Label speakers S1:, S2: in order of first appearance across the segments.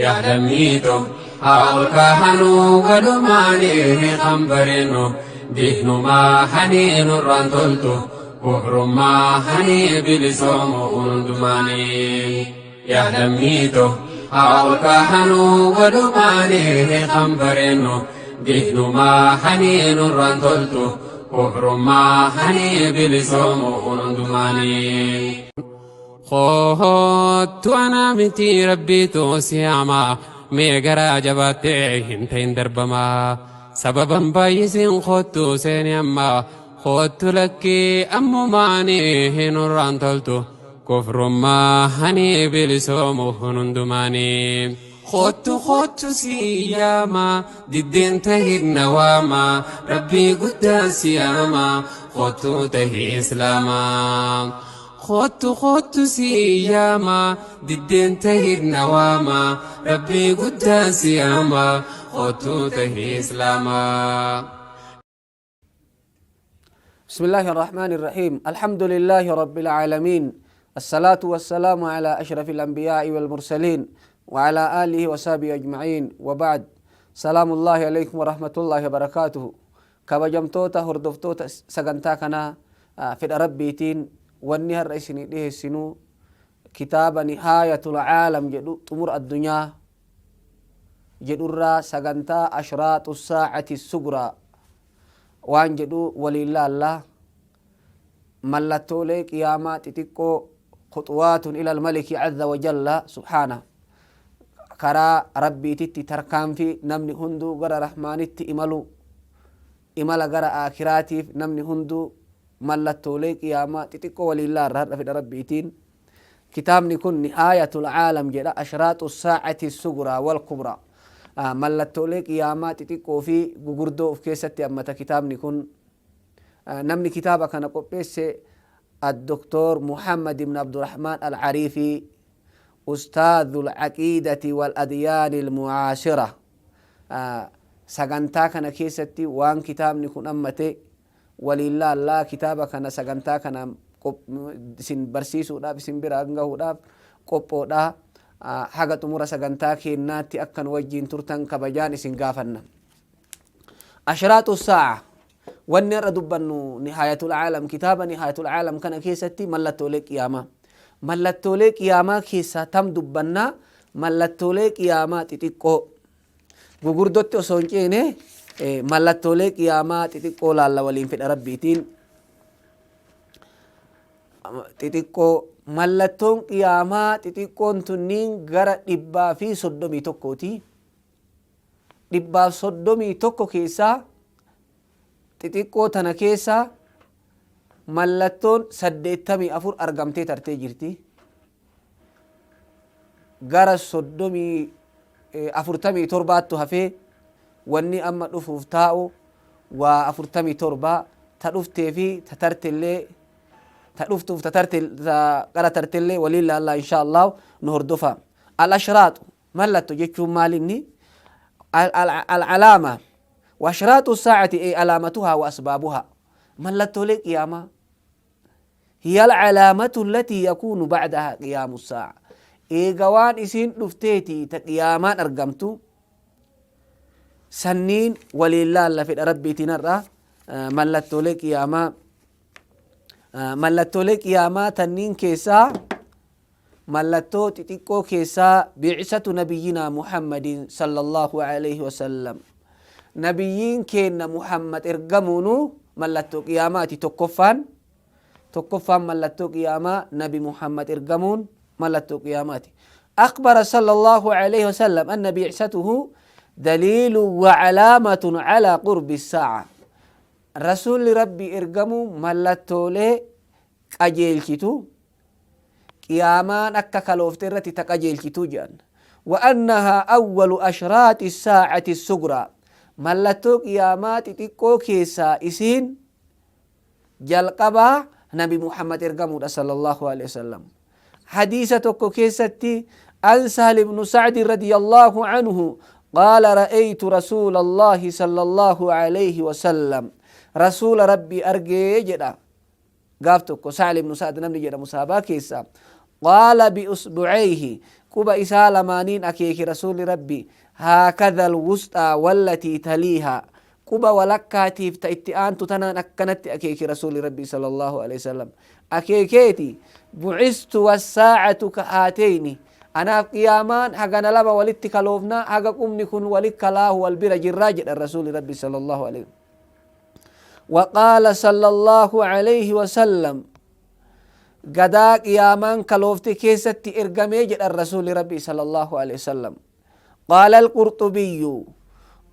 S1: Yaa lammii too haa ol kaahanuu walumaanii kan bareennu diinummaa hanii nurraan toltu kufrummaa hanii bilisoomu hundumaanii. Yaa lammii too haa ol kaahanuu walumaanii kan bareennu diinummaa hanii nurraan toltu kufrummaa hanii bilisoomu hundumaanii. Koottu anaa miti rabbiitu si yaama mee garaa jabaattee hin ta'in darbamaa sababan baay'isiin koottu seeni amma koottu lakkii ammumaanii nurraan toltu kufrummaa hani bilisoomu hundumaanii. Koottu koottu si yaama diddeen tahin na waama rabbii guddaa si yaama koottu tahi islaamaa. Koottu koottu si yaama diddeen tahin na waama rabbii guddaa si yaama koottu tahi islaamaa.
S2: بسم الله الرحمن الرحيم. الحمد لله رب العالمين، الصلاة والسلام على أشرف الأنبياء والمرسلين وعلى آله وصحبه أجمعين، وبعد. سلام الله عليكم ورحمة الله وبركاته. Kabajamtoota hordoftoota sagantaa kanaa, fedha rabbiitiin wanni har'a isinii dhiheessinuu kitaaba Nihaayatul Caalam jedhu, xumura addunyaa jedhurraa sagantaa Ashraaxu Saacati Sugraa waan jedhu waliin laallaa. Mallattoolee qiyaamaa xixiqqoo, khuxuwaatun ila almaliki azza wajalla subhaana, karaa rabbiititti tarkaanfii namni hunduu gara rahmaanitti imalu, imala gara aakiraatiif namni hunduu mallattoolee qiyaamaa xixiqqoo waliin laarra har'a fedha rabbiitiin. Kitaabni kun Nihaayatul Caalam jedha, ashraaxu saacati sugraa wal kubraa, mallattoolee qiyaamaa xixiqqoo fi gugurdoo of keessatti hammata kitaabni kun. Namni kitaaba kana qopheesse الدكتور محمد بن عبد الرحمن العريفي، أستاذ العقيدة والأديان المعاصرة. Sagantaa kana keessatti waan kitaabni kun hammate waliin laallaa. Kitaaba kana sagantaa kana isin barsiisuudhaaf, isin bira gahuudhaaf qophoodha. Haga xumura sagantaa keennaatti akkan wajjiin turtan kabajaan isin gaafanna. Ashraaxu saa'a wanni har'a dubbannu, Nihaayatul Caalam, kitaaba Nihaayatul Caalam kana keessatti mallattoolee qiyaamaa. Mallattoolee qiyaamaa keessaa tam dubbannaa? Mallattoolee qiyaamaa xixiqqoo. Gugurdotti osoo hin ceene mallattoolee qiyaamaa xixiqqoo laalla waliin fedha rabbiitiin. Xixiqqoo, mallattoon qiyaamaa xixiqqoon tunniin gara 131ti. 131 keessaa xixiqqoo tana keessaa mallattoon 84 argamtee tartee jirti. Gara 47ttu hafee. Wanni amma dhufuuf taa'u waa 47, ta dhuftee fi ta tartellee, ta dhuftuuf ta tarte, ta qara tartellee waliin laallaa insha Allah. Nu hordofa. Al ashraatu, mallatto jechuun maalinni? Al calaama wa ashraatu saacati ay alaamatuhaa wa asbaabuhaa. Mallattoolee qiyaamaa hiya alcalaamatu allatii yakuunu bacdahaa qiyaamu saaca, eega waan isiin dhufteeti ta qiyaamaan argamtu. Sanniin waliin laalla fedha rabbiitiin har'a. Mallattoolee qiyaamaa, mallattoolee qiyaamaa tanniin keessaa mallattoo xixiqqoo keessaa bi'isatu nabiyyinaa Muhammadin sallallahu alaihi wasallam, nabiyyiin keenna Muhammad ergamuunu mallattoo qiyaamaati. Tokkoffaan, tokkoffaan mallattoo qiyaamaa nabi Muhammad ergamuun mallattoo qiyaamaati. أخبر صلى الله عليه وسلم أن بعثته دليل وعلامة على قرب الساعة. رسول ربي ergamuu mallattoolee qajeelchitu, qiyaamaan akka kaloofte irratti ta qajeelchitu jedhan. وأنها أول أشراط الساعة الصغرى, mallattoo qiyaamaa xixiqqoo keessaa isiin jalqabaa nabi Muhammad ergamuudha صلى الله عليه وسلم. Hadiisa tokko keessatti, عن سهل بن سعد رضي الله عنه قال رأيت رسول الله صلى الله عليه وسلم, rasuula rabbii argee jedha gaaf tokko Sahal ibnu Sa'd namni jedhamu sahabaa keessa. قال بإصبعيه, Quba isaa lamaaniin akeeki Rasuulli Rabbi, haakadha alwusxaa wallatii taliihaa, quba walakkaatiif ta itti aantu tanaan akkanatti akeeki Rasuulli Rabbi sallallahu alaihi wasallam. Akeekeeti, bucistu wassaacatu ka haateyni, anaaf qiyaamaan hagana lama walitti kaloofnaa, haga qubni kun walit kalaahu wal bira jirraa jedhan Rasuulli Rabbi sallallahu alaihi. وقال صلى الله عليه وسلم gadaa qiyaamaan kaloofte keessatti ergamee jedhan Rasuuli Rabbi sallallahu alaihi wasallam. قال القرطبي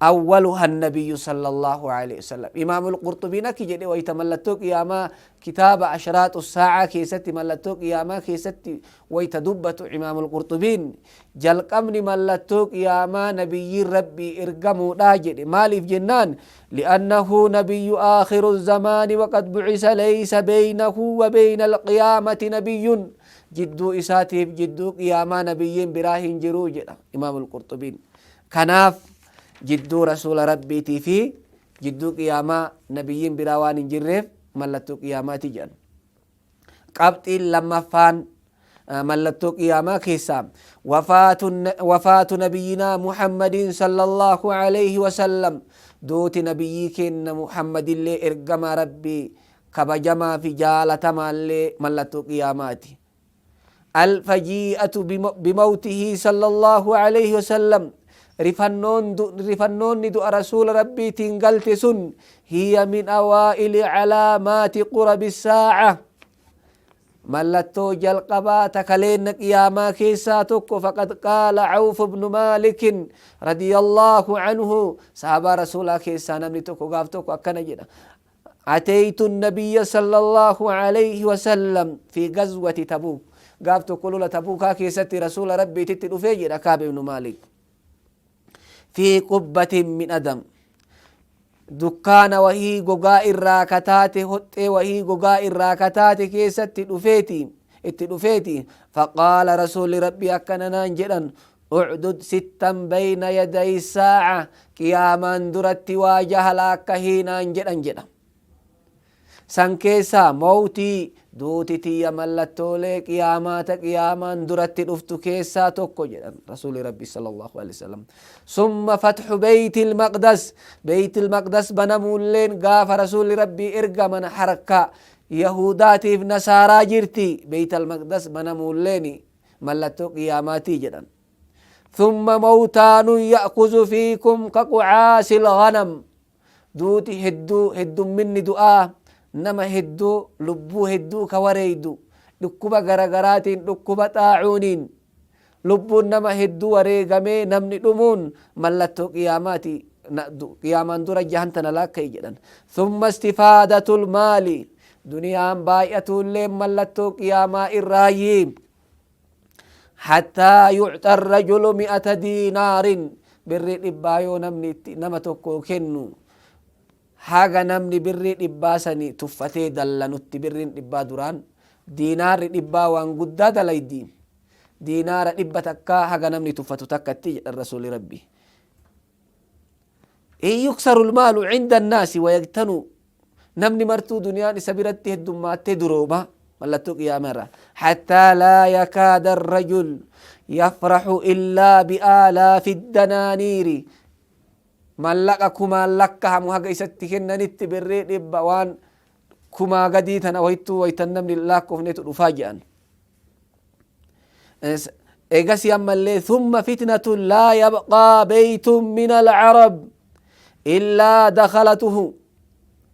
S2: أولها النبي صلى الله عليه وسلم. إمام القرطبي نكي جدي ويتملتو قياما كتاب أشراط الساعة كيستي ملتو قياما كيستي ويتدبت إمام القرطبين جلقمني ملتو قياما نبي ربي إرقمو راجد مالف جنان لأنه نبي آخر الزمان وقد بعث ليس بينه وبين القيامة نبي. جدو إساتيف جدو قياما نبيين براهن جرو جدا إمام القرطبين. كناف jidduu Rasuula Rabbiitii fi jidduu qiyaamaa nabiyyiin biraa waan hin jirreef mallattoo qiyaamaati jedhan. Qabxiin lammaffaan mallattoo qiyaamaa keessaa wafaatu nabiyyinaa Muhammadin sallallahu alayhi wasallam, duuti nabiyyii kenna Muhammadillee ergamaa Rabbii kabajamaa fi jaalatamaallee mallattoo qiyaamaati. Alfajii'atu bimawtihi sallallahu alayhi wasallam, rifannoonni du'a Rasuula Rabbiitiin galte sun hiya min awaa'ili calaamaati qurabi saaca, mallattoo jalqabaa takaleenna qiyaamaa keessaa tokko. Faqad qaala Cawf bnu Maalikin radiyallaahu canhu, sahabaa Rasuulaa keessaa namni tokko gaaf tokko akkana jedha: أتيت النبي صلى الله عليه وسلم في غزوة تبوك. gaaf tokko lola Tabuukaa keessatti Rasuula Rabbiititti dhufee jedha Kaab ibnu Maalik. في قبة من أدم، dukkaana wahii gogaa irraa kataate, hoxxee wahii gogaa irraa kataate keessatti dhufeeti itti dhufeeti. فقال rasuulli Rabbii akkana naan jedhan: اعدد ستا بين يدي الساعة, qiyaamaan duratti waa jaha laakkahiinaan jedhan jedha. San keessaa mawtii, duuti tiyya mallattoolee qiyaamaata qiyaamaan duratti dhuftu keessaa tokko jedhan Rasuuli Rabbi sallallahu alaihi wasallam. ثم فتح بيت المقدس, بيت المقدس banamuulleen gaafa Rasuuli Rabbii ergaman harka Yahudaatiif Nasaaraa jirti, بيت المقدس banamuulleen mallattoo qiyaamaatii jedhan. ثم موتان يأخذ فيكم كقعاس الغنم, duuti hedduu, heddumminni du'aa nama hedduu, lubbuu hedduu ka wareeydu, dhukkuba garagaraatiin, dhukkuba xaacuuniin lubbuun nama hedduu wareegamee namni dhumuun mallattoo qiyaamaati, qiyaamaan dura jahan tana laakka'i jedhan. ثم استفادة المال, duniyaan baay'atuullee mallattoo qiyaamaa irraayi. حتى يعطى الرجل 100 دينار, birrii 100 yoo namni nama tokko kennu haga namni birrii 100 sani tuffatee dallanutti. Birriin 100 duraan diinaarri 100 waan guddaa dalaydi, diinaara 100 haga namni tuffatu takkatti jedhan Rasuuli Rabbi. In يكثر المال عند الناس ويغتنوا, namni martuu duniyaan isa biratti heddummaattee durooma mallattoo qiyaamaa. حتى لا يكاد الرجل يفرح إلا بآلاف الدنانير, mallaqa kumaan lakkahamu haga isatti kennanitti, birrii 100 waan kumaa gadii tana wayittuu waytan namni lakkoofnetu dhufaa jedhan. Eegasi ammallee ثم فتنة لا يبقى بيت من العرب إلا دخلته,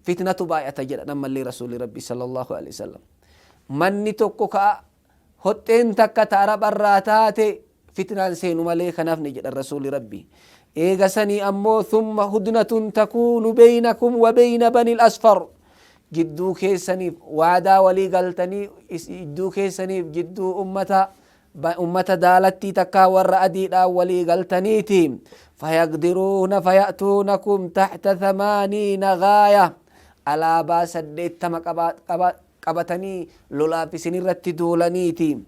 S2: fitnatu baay'ata jedhan ammallee Rasuuli Rabbi sallallahu alaihi wasallam. Manni tokko ka hoxxeen takka ta Arabarraa taate fitnaan seenu malee kanaaf ni jedhan Rasuuli Rabbi. Eega sanii ammoo ثم هدنة تكون بينكم وبين بني الأصفر, jidduu keessaniif waadaa walii galtanii jidduu keessaniif jidduu ummata daalattii takkaa warra adiidhaan walii galtaniiti. فيغدرون فيأتونكم تحت 80 راية, alaabaa 80 qabatanii lolaaf isinirratti duulaniiti.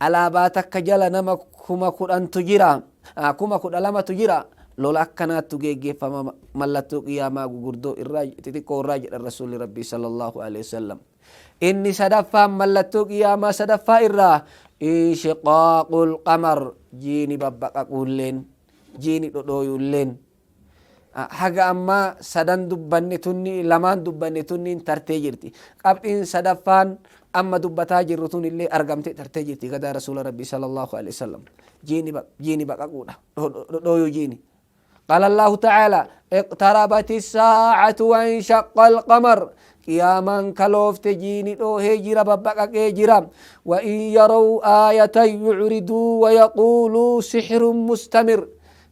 S2: Alaabaa takka jala nama 10,000tu jira, 12,000tu jira. Lola akkanaattu geggeeffama mallattoo qiyaamaa gugurdoo irraa xixiqqoo irraa jedhan Rasuulli Rabbii sallallahu alaihi wasallam. Inni sadaffaan mallattoo qiyaamaa sadaffaa irraa Inshiqaaqu lqamar, jiini babbaqaquulleen, jiini dhodhooyulleen. Haga ammaa sadan dubbanne, tunni lamaan dubbanne tunniin tartee jirti. Qabxiin sadaffaan amma dubbataa jirru tun illee argamte, tartee jirti gadaa rasuula Rabbii sallallahu alaihi wasallam. Jiini baqaquudha, dhodhooyuu jiini. قال الله تعالى: اقتربت الساعة وانشق القمر. قياما كلوفت، جيني دوهي جرا، ببقى جرا. وإن يروا آية يعرضوا ويقولوا سحر مستمر.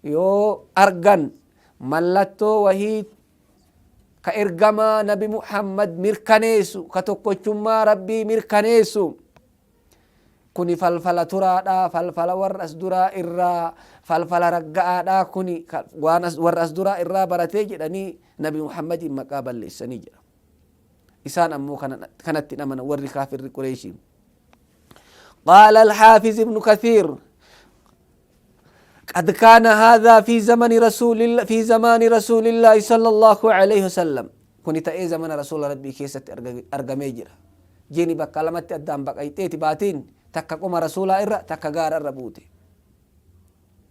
S2: Yoo argan mallattoo wahii ka ergamaa Nabi Muhammad mirkaneessu, ka tokkochummaa Rabbii mirkaneessu, kuni falfala turaadha, falfala warra as duraa irraa, falfala ragga'aadha kuni, waan warra as duraa irraa baratee jedhanii Nabi Muhammadin maqaa balleessanii jedha. Isaan ammoo kanatti amana warri kaafirri Qureeshii. قال الحافظ ابن كثير: قد كان هذا في زمن رسول الله، في زمان رسول الله صلى الله عليه وسلم. كوني تأي زمن رسول ربي كيست أرقمي جرا. جيني بكا لمت أدام بقيتي باتين تكا قم رسول إرى تكا غار الربوتي،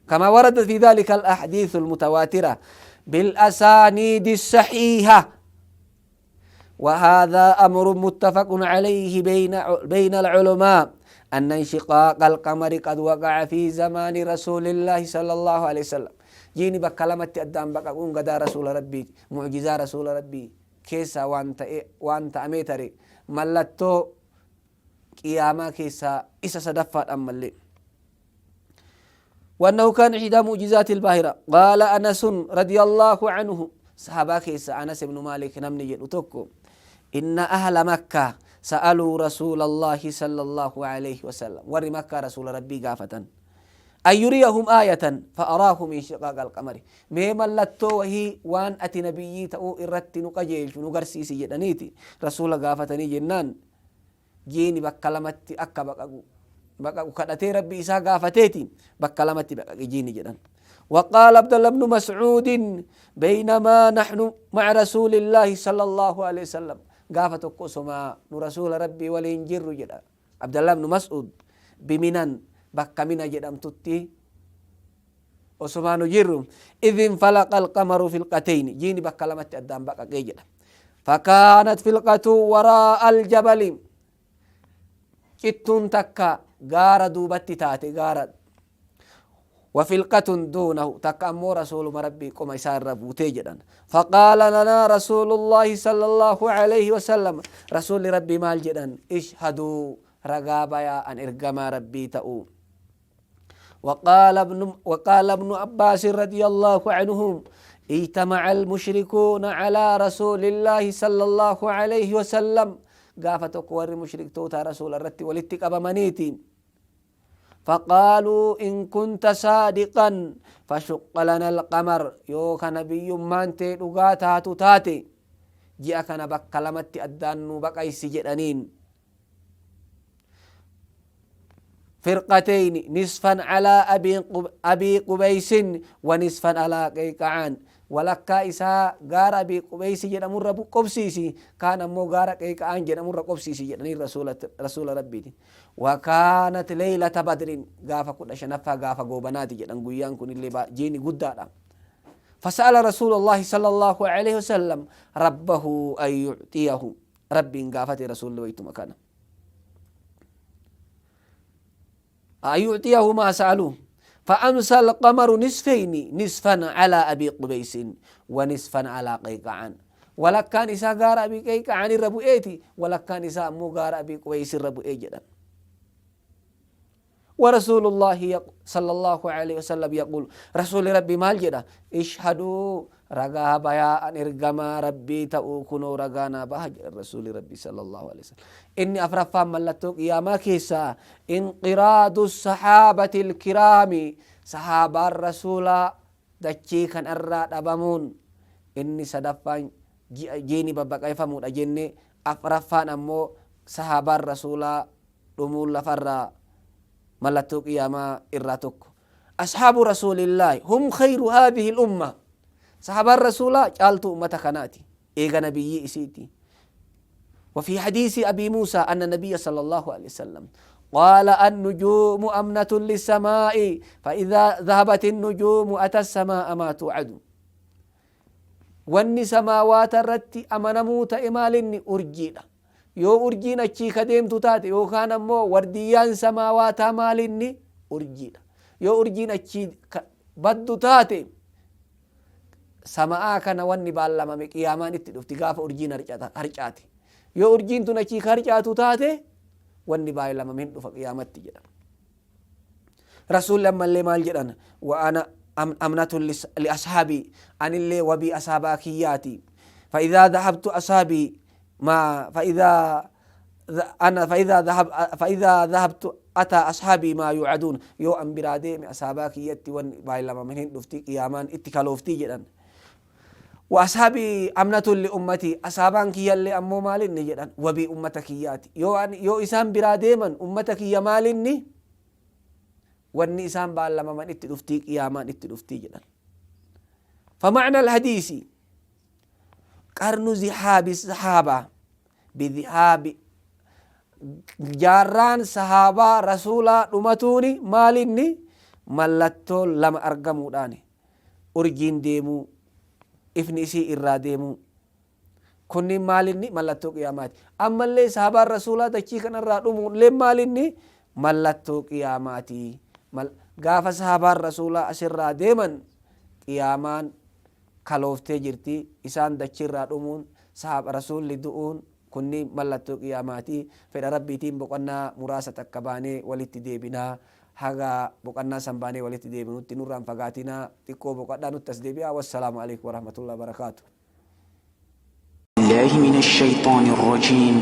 S2: كما ورد في ذلك الأحاديث المتواترة بالأسانيد الصحيحة. وهذا أمر متفق عليه بين العلماء أن انشقاق القمر قد وقع في زمان رسول الله صلى الله عليه وسلم. جيني بكلمة أدام بقى قدا رسول ربي، معجزة رسول ربي كيسا وانت أميتري ملتو قياما كيسا إسا صدفات أما اللي وأنه كان إحدى معجزات الباهرة. قال أنس رضي الله عنه، صحابة كيسا أنس بن مالك نمني جدتكو، إن أهل مكة سألوا رسول الله صلى الله عليه وسلم، ور مكة رسول ربي قافة، أن يريهم آية، فأراهم انشقاق القمر. mee mallattoo wahii waan ati nabiyyii ta'uu irratti nu qajeelchu nu garsiisi jedhaniiti rasuula gaafatanii jennaan, jiini bakka lamatti akka baqaqu baqaqu kadhatee Rabbi isaa gaafateeti bakka lamatti baqaqe jiini jedhan. وقال عبد الله بن مسعود: بينما نحن مع رسول الله صلى الله عليه وسلم، قافة قسما رسول ربي ولين جر جدا عبد الله بن مسعود، بمنى، bakka Mina jedhamtutti osuma nu jirru، إذ انفلق القمر فلقتين، jiini bakka lamatti addaan baqaqee jedha. فكانت فلقة وراء الجبل، cittuun takka gaara duubatti taate gaara، وفلقة دونه، takka ammoo رسول ربي qoma isaa irra buutee jedhan. فقال لنا رسول الله صلى الله عليه وسلم، رسول ربي maal jedhan? اشهدوا، ragaa bayaa an ergamaa Rabbii ta'uu. وقال ابن عباس رضي الله عنهم: اجتمع المشركون على رسول الله صلى الله عليه وسلم. Gaafa tokko warri mushriktoota rasuula irratti walitti qabamaniiti، فقالوا: إن كنت صادقا فشق لنا القمر. Yoo ka nabiyyummaan tee dhugaa taatu taate ji'a kana bakka lamatti addaan nu baqaysi jedhaniin. فرقتين، نصفا على أبي قبيس ونصفا على قيقعان. Walakkaa isaa gaara Abii Qubeysi jedhamurra qobsiisi, kaan ammoo gaara Qeeqa'aan jedhamurra qobsiisi jedhanii rasuula Rabbiiti. وكانت ليلة بدر، gaafa 15ffaa gaafa Goobanaati jedhan. Guyyaan kun illee jiini guddaadha. فسأل رسول الله صلى الله عليه وسلم ربه أن يعطيه. ربي قافت رسول ويت مكانه أن يعطيه ما سألوه، فأمسى القمر نصفين، نصفا على أبي قبيس ونصفا على قيقعان. Walakkaan isaa gaara Abii Qeeqa'aan irra bu'eeti, walakkaan isaa ammoo gaara Abii Qubeys irra bu'ee jedhan. ورسول الله صلى الله عليه وسلم يقول، رسول ربي maal jedha? اشهدوا، ragaa bayaa an ergamaa Rabbii ta'uu, kunoo ragaanaa baha jedha رسول ربي صلى الله عليه وسلم. Inni afraffaan mallattoo qiyaamaa keessaa انقراض الصحابة الكرام، sahaabaan rasuulaa dachii kan irraa dhabamuun. Inni sadaffaan jiini babbaqayfamuudha jenne, afraffaan ammoo sahaabaan rasuulaa dhumuun lafarraa mallattoo qiyaamaa irraa tokko. أصحاب رسول الله هم خير هذه الأمة. Sahaabaan rasuulaa caaltuu ummata kanaati eega nabiyyii isiiti. وفي حديث أبي موسى أن النبي صلى الله عليه وسلم قال النجوم أمنة للسماء فإذا ذهبت النجوم أتى السماء ما توعد. واني سماوات الرتي أمنمو تإمالني أرجينا يو أرجينا تشي خديم تتاتي يو كان مو ورديان سماوات مالني أرجينا يو أرجينا تشي بدو تاتي سماء كان واني بالما مقيامان اتدفتي غاف أرجينا هرجاتي يو أرجين تنشي خرجاتو تاتي واني بالما من دفق قيامتي جدا. رسول لما اللي مال جدا وأنا أمنة لأصحابي أن اللي وبي أصحابكياتي فإذا ذهبت أصحابي ما فإذا أنا فإذا ذهب فإذا ذهبت أتى أصحابي ما يوعدون يو أم برادي من أصحابكياتي وان بايلما من دفتي قيامان اتكالوفتي جدا. وأصحابي أمنة لأمتي أصحابان كي اللي أمو مالني جدا وبي أمتكياتي يو أن يو إسام برادي من أمتك يا مالني واني إسام بالما من اتدفتي قيامان اتدفتي جدا. فمعنى الحديث قرن ذهاب الصحابة بذهاب جاران صحابة رسولا أمتوني مالني ملتو لما أرقمو داني أرجين ديمو إفني سي إرا ديمو كني مالني ملتو قيامات. أما اللي صحابة رسولا تشيكنا الرادمو لم مالني ملتو قياماتي غاف صحابة رسولا أسرا ديما قيامان كالوفتي جرتي إسان دچي رادمون صحاب رسول لدؤون كني ملتو قياماتي. فإن ربي تيم بقنا مراسة كباني ولتديبنا haga boqannaa san baanee walitti deebinutti nurraan fagaatinaa xiqqoo boqadhaa nutti as deebi'aa. Wassalaamu alaikum warahmatullahi wabarakaatu.
S3: الله من الشيطان الرجيم.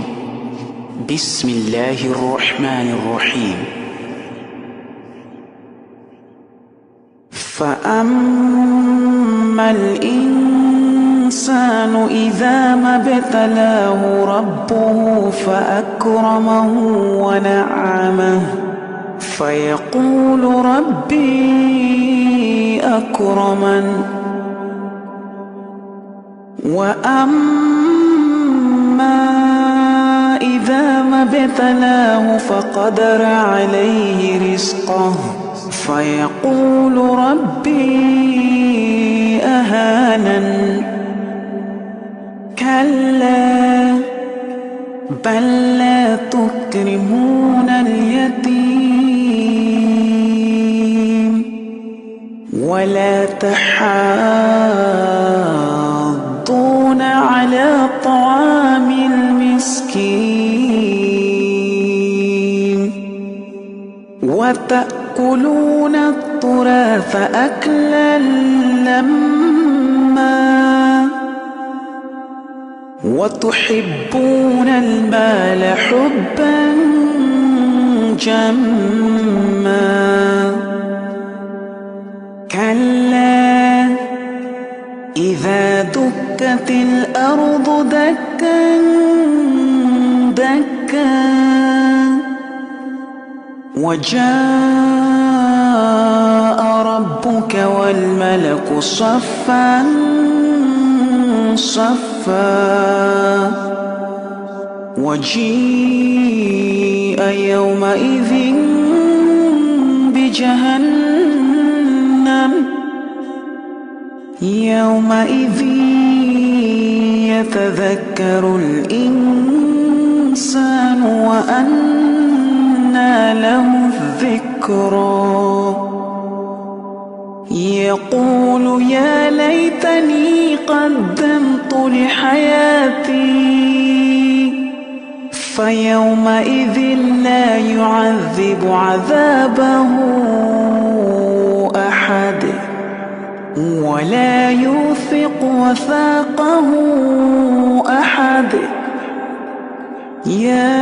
S3: بسم الله الرحمن الرحيم. فأما الإنسان إذا ما ابتلاه ربه فأكرمه ونعمه فيقول ربي أكرمن. وأما إذا ما ابتلاه فقدر عليه رزقه فيقول ربي أهانن. كلا بل لا تكرمون اليتيم ولا تحاضون على طعام المسكين وتأكلون التراث أكلا لما وتحبون المال حبا جما. كلا إذا دكت الأرض دكا دكا وجاء ربك والملك صفا صفا وجيء يومئذ بجهنم يومئذ يتذكر الإنسان وأنى له الذكرى. يقول يا ليتني قدمت لحياتي فيومئذ لا يعذب عذابه أحد ولا يوثق وثاقه أحد. يا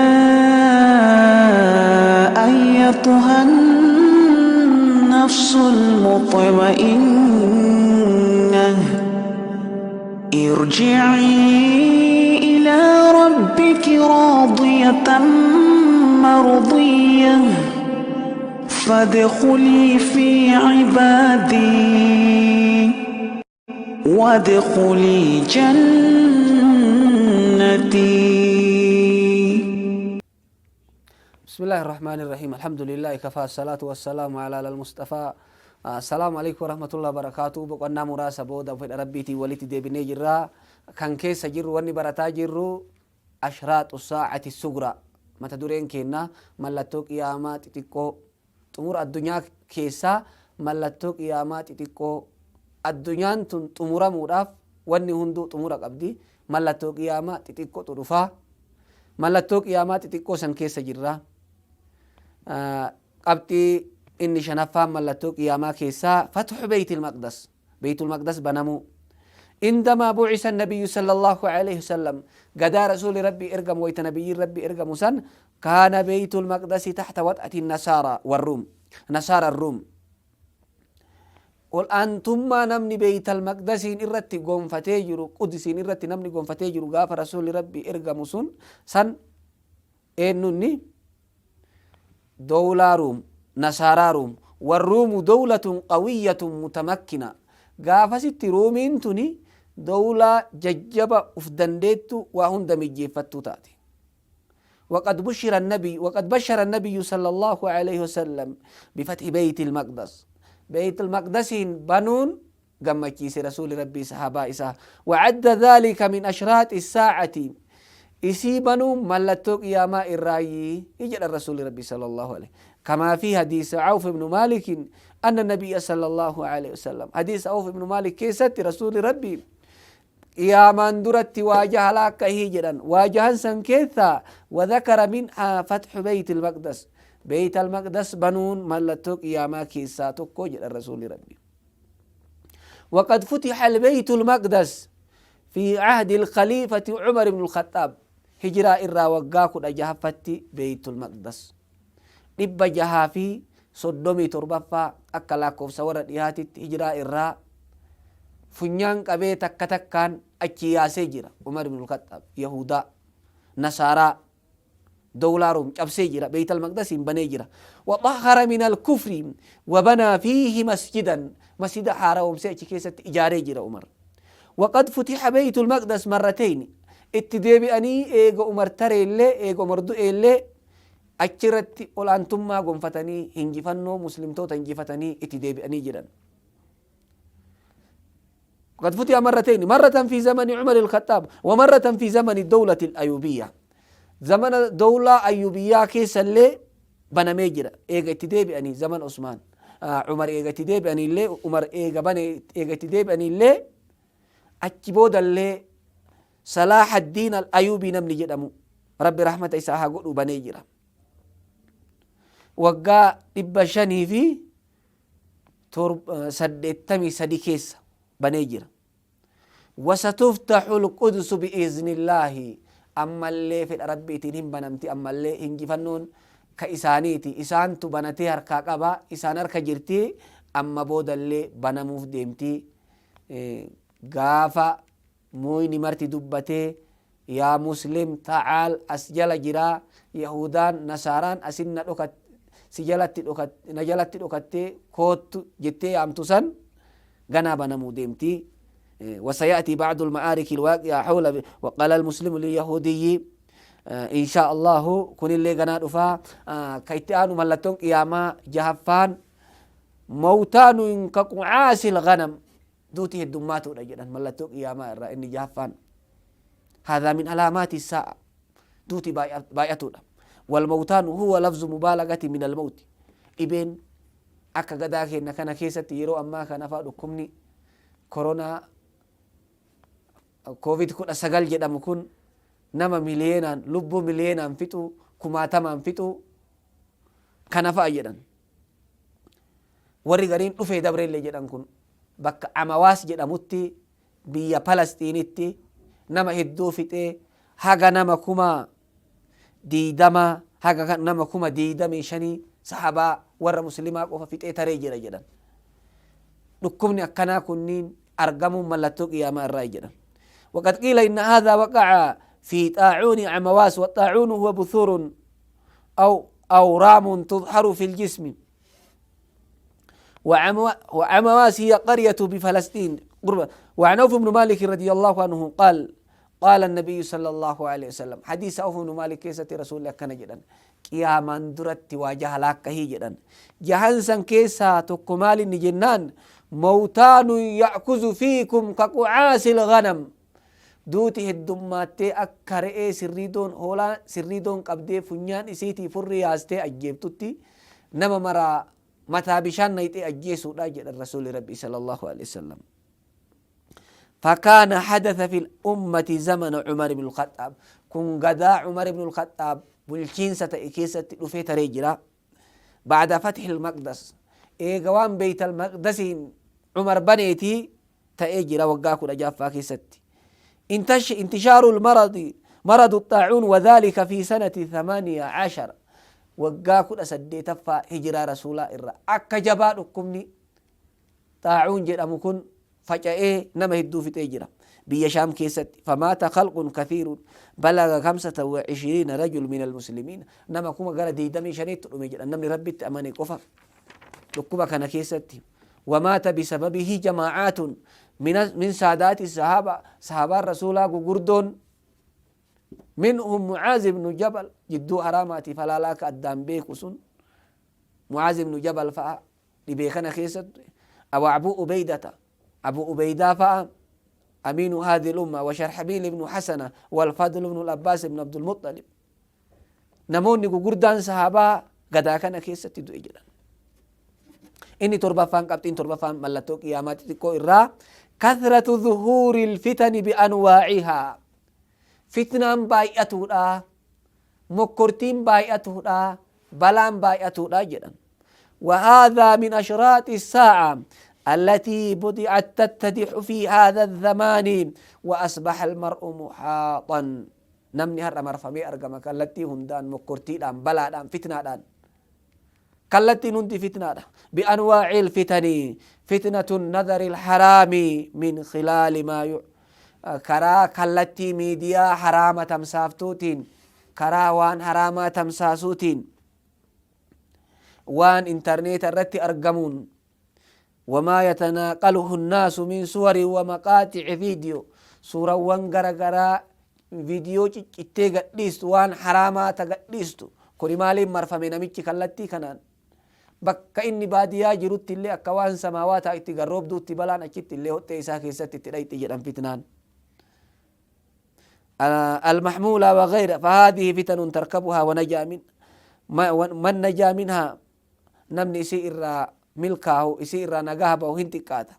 S3: أيتها النفس المطمئنة ارجعي إلى ربك راضية مرضية فادخلي في عبادي وادخلي جنتي.
S2: بسم بسم الله الرحمن الرحيم، الحمد لله كفى، الصلاة والسلام على المصطفى. السلام عليكم ورحمة الله وبركاته. Boqonnaa muraasa booda fedha Rabbiitiin walitti deebinee jirra. Kan keessa jirru, wanni barataa jirru, أشراط الساعة الصغرى. Mata dureen keenna mallattoo qiyaamaa xixiqqoo, xumura addunyaa keessaa mallattoo qiyaamaa xixiqqoo. Addunyaan tun xumuramuudhaaf wanni hunduu xumura qabdi. Mallattoo qiyaamaa xixiqqootu dhufaa. Mallattoo qiyaamaa xixiqqoo san keessa jirra. Qabxii inni shanaffaan mallattoo qiyaamaa keessaa فتح بيت المقدس، بيت المقدس banamuu. عندما بعث النبي صلى الله عليه وسلم، قدا رسول ربي ارقم ويت نبي ربي ارقم سن، كان بيت المقدس تحت وطأة النصارى والروم، نصارى الروم. Ol aantummaa namni Beeytal Maqdasiin irratti gonfatee jiru, Qudsiin irratti namni gonfatee jiru gaafa rasuulli Rabbii ergamu sun san eenyunni? Dowlaa Ruum, Nasaaraa Ruum. والروم دولة قوية متمكنة. Gaafasitti Ruumiin tuni dowlaa jajjaba uf dandeettu, waa hunda mijjeeffattuu taate. وقد بشر النبي صلى الله عليه وسلم بفتح بيت المقدس. بيت المقدس banuun gammachiise رسول ربي صحابة isaa. وعد ذلك من أشراط الساعة. Isii banuun mallattoo qiyaamaa irraayi jedha رسول ربي صلى الله عليه، كما في حديث عوف بن مالك أن النبي صلى الله عليه وسلم، حديث عوف بن مالك keessatti رسول ربي qiyaamaan duratti waajaha laakkahii jedhan. Waajahan san keessa وذكر منها فتح بيت المقدس. بيت المقدس banuun mallattoo qiyaamaa keessaa tokko jedhan رسول ربي. وقد فتح البيت المقدس في عهد الخليفة عمر بن الخطاب. هجرة irraa waggaa 16ffatti بيت المقدس، 637ffaa akka lakkoofsa warra dhiyaatitti, hijiraa irraa funyaan qabee takka takkaan achi yaasee jira Umar ibn Khattaab. Yahudaa, Nasaaraa, dowlaa Room cabsee jira, Beeyt Almaqdasiin banee jira. وطهر من الكفر وبنى فيه مسجدا. Masjida haara'oomsee achi keessatti ijaaree jira Umar. وقد فتح بيت المقدس مرتين. Itti deebi'anii eega Umar tareellee, eega Umar du'eellee, achirratti olaantummaa gonfatanii, hinjifannoo muslimtoota hinjifatanii itti deebi'anii jiran. وقد فتح مرتين، مرة في زمن عمر الخطاب ومرة في زمن الدولة الأيوبية. زمن دولة أيوبية keessa illee banamee jira. Eega itti deebi'anii zaman Usmaan Umar eega itti deebi'anii illee, Umar eega bane, eega itti deebi'anii illee, achi boodallee Salaax Addiin al-Ayuubii namni jedhamu, Rabbi rahmata isaa haa godhu, banee jira. Waggaa 583 keessa banee jira. وستفتح القدس بإذن الله. Ammallee fedha Rabbiitiin hin banamti. Ammallee hinjifannoon ka isaaniiti. Isaantu banatee harkaa qaba, isaan harka jirti. Amma boodallee banamuuf deemti. Gaafa muyni marti dubbatee يا مسلم تعال, as jala jiraa, Yahudaan Nasaaraan asin na dhokat, si jalatti dhokat, na jalatti dhokattee koottu jettee yaamtu san ganaa banamuu deemti. وسيأتي بعض المعارك الواقعة حول وقال المسلم لليهودي إن شاء الله. Kun illee ganaa dhufa. Ka itti aanu mallattoon qiyaamaa jahaffaan موتان كقعاص الغنم, duuti heddummaatuudha jedhan mallattoo qiyaamaa irraa inni jahaffaan. هذا من علامات الساعة, duuti baay'atuudha. والموتان هو لفظ مبالغة من الموت. Dhibeen akka gadaa keenya kana keessatti yeroo ammaa kana faa dhukkubni koronaa COVID 19 jedhamu kun nama miliyeenaan, lubbuu miliyeenaan fixu, kumaatamaan fixu kana fa'a jedhan. Warri gariin dhufee dabreellee jedhan. Kun bakka Amawaas jedhamutti biyya Palastiinitti nama hedduu fixee, haga nama 20,000, haga nama 25,000 sahabaa warra muslimaa qofa fixee taree jira jedhan. Dhukkubni akkanaa kunniin argamuun mallattoo qiyaamaa irraa jedhan. وقد قيل إن هذا وقع في طاعون عمواس. والطاعون هو بثور أو أورام تظهر في الجسم. وعمواس هي قرية بفلسطين قرب. وعن عوف بن مالك رضي الله عنه قال قال النبي صلى الله عليه وسلم حديث أوف بن مالك كيسة رسول الله كان جدا قياما درت واجه لك هي جدا جهنسا كيسة تكمال جنان موتان يأكز فيكم كقعاس الغنم دوتي الدماتي أكرئ سريدون هولا سريدون قبدي فنيان إسيتي فرياستي أجيبتتي نما مرا متى بشان نيتي أجيسو راجل الرسول ربي صلى الله عليه وسلم. فكان حدث في الأمة زمن عمر بن الخطاب كن غدا عمر بن الخطاب بالكنسة إكيسة رفيت رجلا بعد فتح المقدس إيقوان بيت المقدس عمر بنيتي تأجر وقاكو رجافا كيستي انتشار المرض مرض الطاعون وذلك في سنة 18 وقاكو أسدي تفا هجرة رسول الله أكا جبالكمني طاعون جد أمكن فجأة نما هدو في تجرة بيشام كيست فمات خلق كثير بلغ 25 رجل من المسلمين نما كما قال دي دمي شنيت نمني ربي تأماني كفر لكما كان كيست ومات بسببه جماعات من سادات الصحابة صحابة الرسول غردون منهم معاذ بن جبل جدو حراماتي فلا لاك أدام بيكسون معاذ بن جبل فا لبيخنا كيست أو أبو أبيدة أبو أبيدة فا أمين هذه الأمة وشرحبيل بن حسنة والفضل بن العباس بن عبد المطلب نموني غردان صحابة قدا كان كيست دو إجران إني تربة فان قبتين تربة فان ملتو قيامات تكو إرا كثرة ظهور الفتن بأنواعها فتنة بايئة لا مكرتين بايئة لا بلان بايئة لا جدا. وهذا من أشراط الساعة التي بدأت تتضح في هذا الزمان وأصبح المرء محاطا نمني هر مرفمي أرقم كالتي هندان مكرتين بلان فتنة كالتي ننتي فتنة بأنواع الفتن فتنة النظر الحرام من خلال ما كرا كالتي ميديا حرامة تمسافتوتين كراوان حرامة تمساسوتين وان انترنت الرتي أرقمون وما يتناقله الناس من صور ومقاطع فيديو صورة وان غرغرا فيديو تيغا وان حرامة تغديستو كل مالي مرفمي نميتي كالتي كنان bakka inni baadiyaa jirutti illee akka waan samaawaata itti garroobduutti balaan achitti illee hoxxee isaa keessatti itti dhayxi jedhan fitnaan. المحمولة وغيرها فهذه فتن تركبها ونجا من من نجا منها نمني سئر ملكه سئر نجاهبه هنتكاته.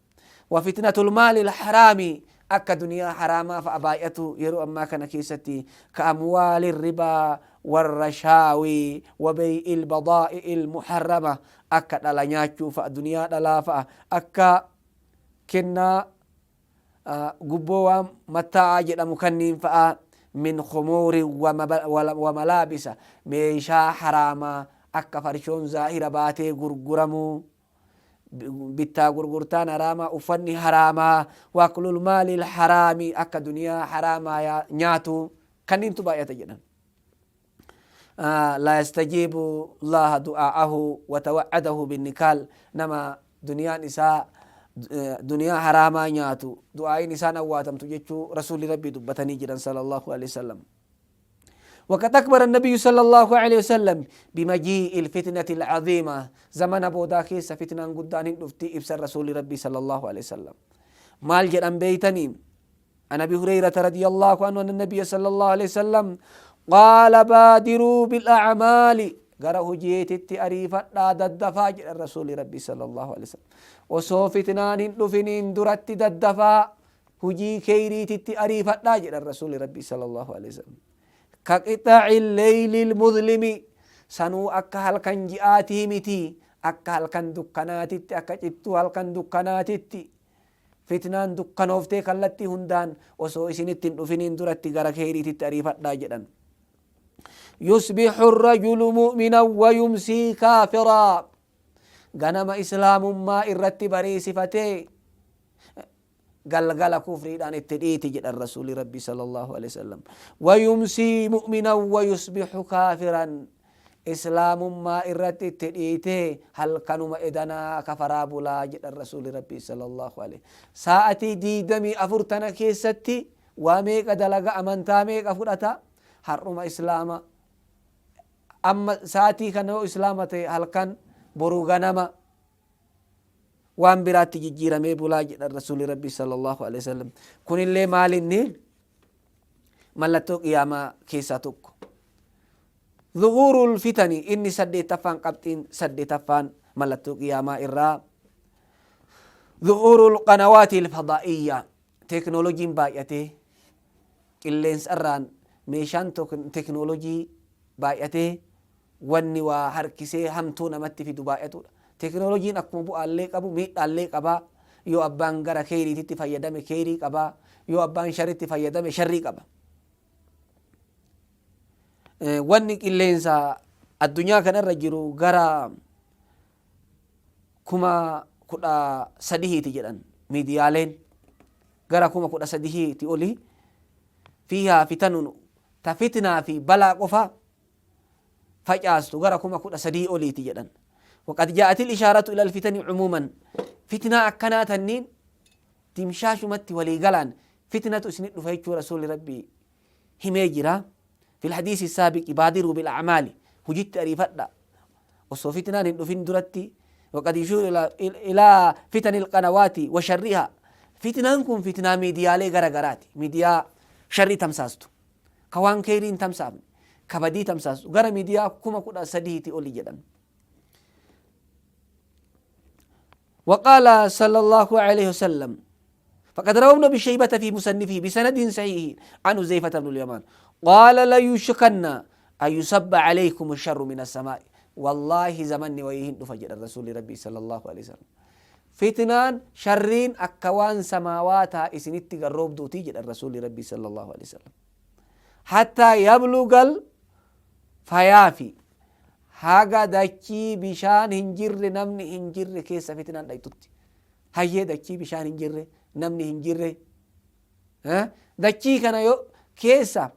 S2: وفتنة المال الحرام أكا دنيا حراما فأبايته يرو أما كان كيستي كأموال الربا والرشاوي وبيع البضائع المحرمة أكا دلانياتشو فأدنيا دلا فأكا كنا قبوا متاع جد مكنين فأ من خمور وملابس ميشا حراما أكا فرشون زاهرة باتي غرغرمو بيتا غرغرتان حراما أفني حراما وأكل المال الحرامي أكا دنيا حراما يا نياتو كنين تبايا تجدا لا يستجيب الله دعاءه وتوعده بالنكال نما دنيا نساء دنيا حراما نياتو دعاء نساء نواتم تجيتشو رسول ربي دبتني جدا صلى الله عليه وسلم. وقد أكبر النبي صلى الله عليه وسلم بمجيء الفتنة العظيمة زمن أبو داكيس فتنة قدان نفتي إبس الرسول ربي صلى الله عليه وسلم. مال جدًا بيتني عن أبي هريرة رضي الله عنه أن النبي صلى الله عليه وسلم قال بادروا بالأعمال غره جيتت أريفة لا ددفا الرسول ربي صلى الله عليه وسلم وسو فتنان دفنين درت ددفا هجي كيريتت أريفة لا الرسول ربي صلى الله عليه وسلم كقطع الليل المظلم سنو أكا هلكن جئاتي متي أكا هلكن دكاناتي أكا جتو هلكن دكاناتي فتنان دكانوفتي كالتي هندان وسو إسنتين دفنين درت غره كيريتت أريفة لا جدا. يصبح الرجل مؤمنا ويمسي كافرا غنم إسلام ما إرتي بري صفته قال كفري دان التديتي جد الرسول ربي صلى الله عليه وسلم ويمسي مؤمنا ويصبح كافرا إسلام ما إرتي التديتي هل كانوا ما إدنا كفرا بلا جد الرسول ربي صلى الله عليه ساعتي دي دمي أفرتنا كيستي Waa meeqa dalaga, amantaa meeqa fudhata, har'uma islaama. Amma saatii kana yoo islaama ta'e halkan boru ganama waan biraatti jijjiiramee bulaa jedhan Rasuulli Rabbii sallallahu alaihi wasallam. Kunillee maalinni mallattoo qiyaamaa keessaa tokko. Zuhuurul fitani inni saddeettaffaan, qabxiin saddeettaffaan mallattoo qiyaamaa irraa, zuhuurul qanawaati alfadaa'iyya, teeknooloojiin baay'atee, qilleensarraan meeshaan teeknooloojii baay'atee, wanni waa harkisee hamtuu namatti fidu baay'atudha. Teeknooloojiin akkuma bu'aallee qabu miidhaallee qabaa. Yoo abbaan gara keeriititti fayyadame keerii qabaa. Yoo abbaan sharritti fayyadame sharrii qaba. Wanni qilleensa addunyaa kanarra jiru gara 13,000ti jedhan, miidiyaaleen gara 13,000ti oli. Fiihaa fitanun, ta fitnaa fi balaa qofa facaastu gara 13,000 oliiti jedhan. وقد جاءت الإشارة إلى الفتن عموما، فتنة أكنا تنين dimshaashumatti walii galaan fitnatu isinit dhufa jechuu Rasuulli Rabbii himee jira. في الحديث السابق بادروا بالأعمال, hujitti ariifadha osoo fitnaan hin dhufin duratti. وقد يشير إلى فتن القنوات وشرها. Fitnaan kun fitnaa miidiyaalee gara garaati, miidiyaa sharrii tamsaastu, ka waan keerii hin tamsaafne, ka badii tamsaastu, gara miidiyaa 13,000ti oli jedhan. وقال صلى الله عليه وسلم: فقد روى ابن أبي شيبة في مصنفه بسند صحيح عن حذيفة بن اليمان قال: ليوشكن أن يصب عليكم الشر من السماء. والله zamanni wayii hin dhufa jedha Rasuulli Rabbii صلى الله عليه وسلم, fitnaan sharriin akka waan samaawaataa isinitti garroobduuti jedha Rasuulli Rabbii صلى الله عليه وسلم, حتى يبلغ الفيافي, haga dachii bishaan hin jirre, namni hin jirre keessa fitnaan dhaytutti. Hayyee, dachii bishaan hin jirre, namni hin jirre, dachii kana yo keessa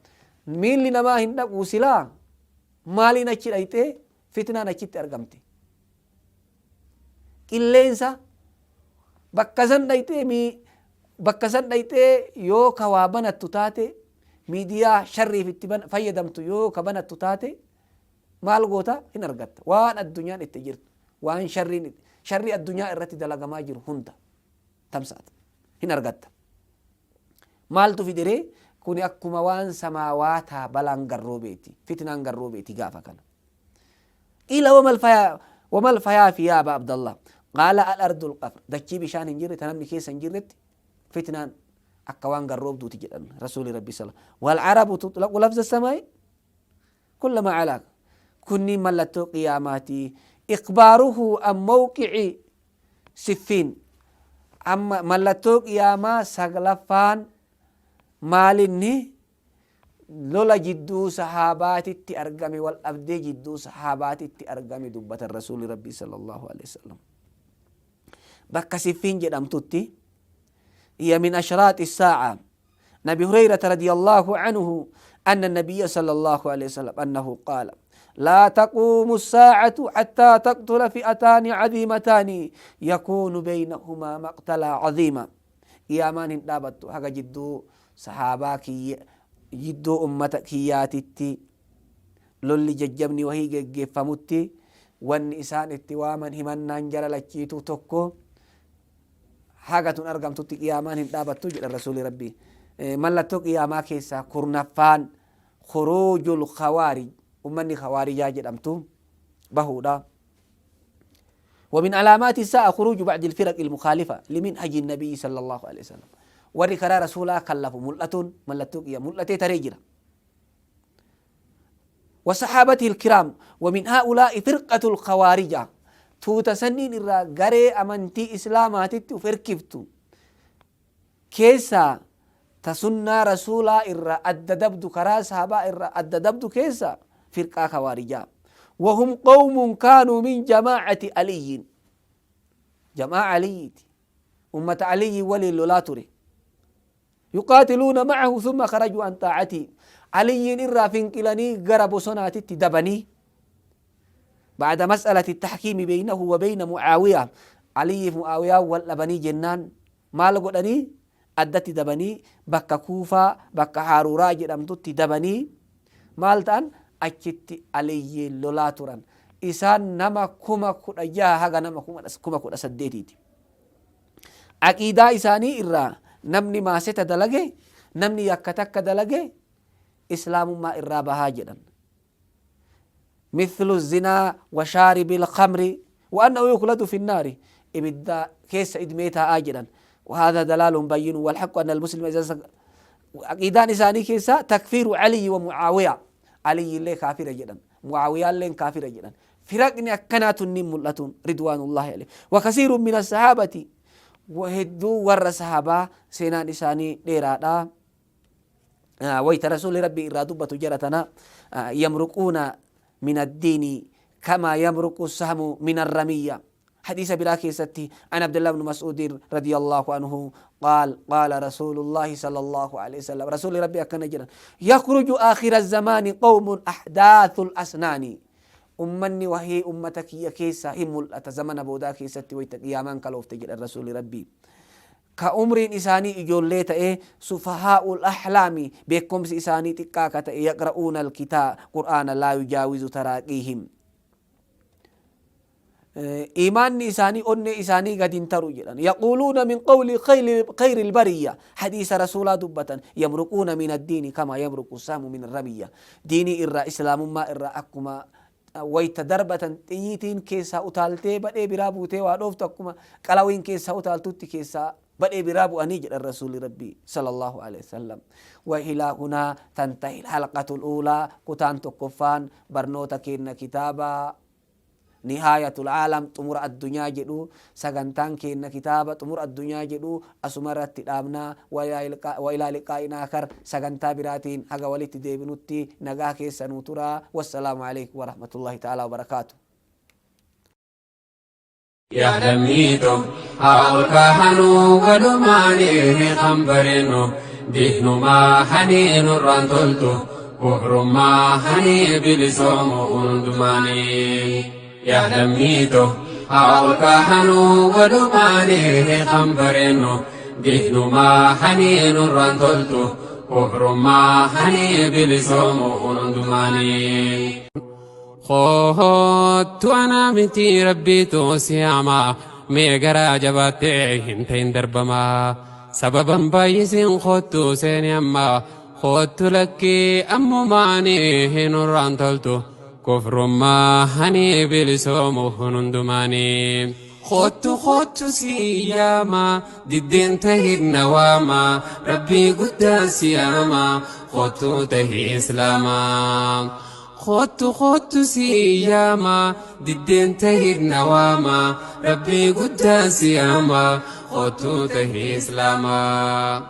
S2: miilli namaa hin dhaqu, silaa maaliin achi dhayxee fitnaan achitti argamte? Qilleensa bakka san dhayxee, bakka san dhayxee yoo ka waa banattu taate, miidiyaa sharriif itti fayyadamtu yoo ka banattu taate, maal goota? Hin argatta waan addunyaan itti jirtu, waan sharriin sharri addunyaa irratti dalagamaa jiru hunda tamsaata hin argatta. Maaltu fidiree? Kuni akkuma waan samaawaataa balaan garroobeeti, fitnaan garroobeeti gaafa kana. قيل وما الفيافي يا أبا عبد الله؟ قال: الأرض القفر. Dachii bishaan hin jirre, ta namni keessa hin jirretti fitnaan akka waan garroobduuti jedhan Rasuuli Rabbi sala. والعرب تطلق لفظ السماء كل ما علاك. Kunniin mallattoo qiyaamaati. إخباره عن موقع صفين. Amma mallattoo qiyaamaa saglaffaan maalinni? Lola jidduu sahaabaatitti argame, wal dhabdee jidduu sahaabaatitti argame dubbatan Rasuuli Rabbii صلى الله عليه وسلم, bakka Siffiin jedhamtutti. هي من أشراط الساعة. عن أبي هريرة رضي الله عنه أن النبي صلى الله عليه وسلم أنه قال: لا تقوم الساعة حتى تقتل فئتان عظيمتان يكون بينهما مقتلا عظيما. Qiyaamaan hin dhaabattu haga jidduu sahaabaa kiyya, jidduu ummata kiyyaatitti lolli jajjabni wahii geggeeffamutti. Wanni isaan itti waaman, himannaan jara lachiituu tokko haga tun argamtutti qiyaamaan hin dhaabattu jedha Rasuuli Rabbii. Mallattoo qiyaamaa keessaa kurnaffaan خروج الخوارج, ummanni khawaarijaa jedhamtu bahuudha. ومن علامات الساعة خروج بعض الفرق المخالفة لمنهج النبي صلى الله عليه وسلم. Warri karaa rasuulaa kallafu mul'atuun mallattoo qiyyaa mul'atee taree jira. وصحابته الكرام. ومن هؤلاء فرقة الخوارج. Tuuta sanniin irraa garee amantii islaamaatitti uf erkiftu keessa, ta sunnaa rasuulaa irraa adda dabdu, karaa sahabaa irraa adda dabdu keessa firqaa khawaarijaa. وهم قوم كانوا من جماعة علي, جماعة علي, أمة علي ولي لولا يقاتلون معه ثم خرجوا عن طاعته. علي إرى فنقلني قرب صناتي دبني بعد مسألة التحكيم بينه وبين معاوية. علي معاوية والأبني جنان مال قدني. Addatti dabanii bakka Kuufaa bakka Haaruuraa jedhamtutti dabanii maal ta'an achitti Aliyyiin lolaa turan. Isaan nama 16,000 haga nama 18,000ti. Aqiidaa isaanii irraa namni maaseta dalage, namni yakka takka dalage islaamummaa irraa bahaa jedhan. Mithlu zinaa wa shaaribil khamri wa annahu yukladu fi nnaari ibidda keessa idmee taa'aa jedhan. وهذا دلال بين والحق أن المسلم إذا عقيدان إساني كيسا تكفير علي ومعاوية علي اللي كافر جدا معاوية اللي كافر جدا فرقني أكنات ملة رضوان الله عليه وكثير من الصحابة وهدو ور صحابة سينان إساني ديرادا ويت رسول ربي إرادبة جرتنا يمرقون من الدين كما يمرق السهم من الرمية. حديث بلا كيستي عن عبد الله بن مسعود رضي الله عنه قال قال رسول الله صلى الله عليه وسلم رسول ربي أكن جرا يخرج آخر الزمان قوم أحداث الأسنان أمني وهي أمتك يا كيسا هم زمن بودا كيستي ويتقيامان كالوفت جرا الرسول ربي كأمر إساني إجولي تأي سفهاء الأحلام بكم إساني تكاكة يقرؤون الكتاب قرآن لا يجاوز تراقيهم إيمان إساني أن إساني قد انتروا جدا يقولون من قول خير البرية حديث رسول دبة يمرقون من الدين كما يمرق السام من الرمية ديني إرى إسلام ما إرى أكما ويتدربة تيتين كيسا أتالتي بدي برابوتي وادوفتكما قلاوين كيسا أتالتوتي كيسا بدي برابو أنيج الرسول ربي صلى الله عليه وسلم. وإلى هنا تنتهي الحلقة الأولى كتان تكفان برنوتا كينا كتابا نهاية العالم تمر الدنيا جدو سغنتان كينا كتابة تمر الدنيا جدو أسمرت تدامنا وإلى لقاء آخر سغنتا براتين حقا ولت ديبنوتي نغاكي سنوترا والسلام عليكم ورحمة الله تعالى وبركاته.
S1: يا لميتو هاولكهنو ولماني خمبرينو دهنو ما حنين الرانتولتو كفر ما حني بلسوم أندماني يا لميتو هاولكهنو ولماني خمبرينو دهنو ما حنين الرانتولتو كفر ما حني بلسوم أندماني خوت أنا متي ربي توسياما ميغرا جباتي هنتين دربما سببا بايسين خوتو سينياما خوت لكي أمو ماني هنوران تلتو كفر ما هني بلسومو هنندماني خوتو خوتو سياما ددين تهي النواما ربي قد سياما خوتو تهي إسلاما خوتو خوتو سياما ددين تهي النواما ربي قد سياما خوتو تهي إسلاما.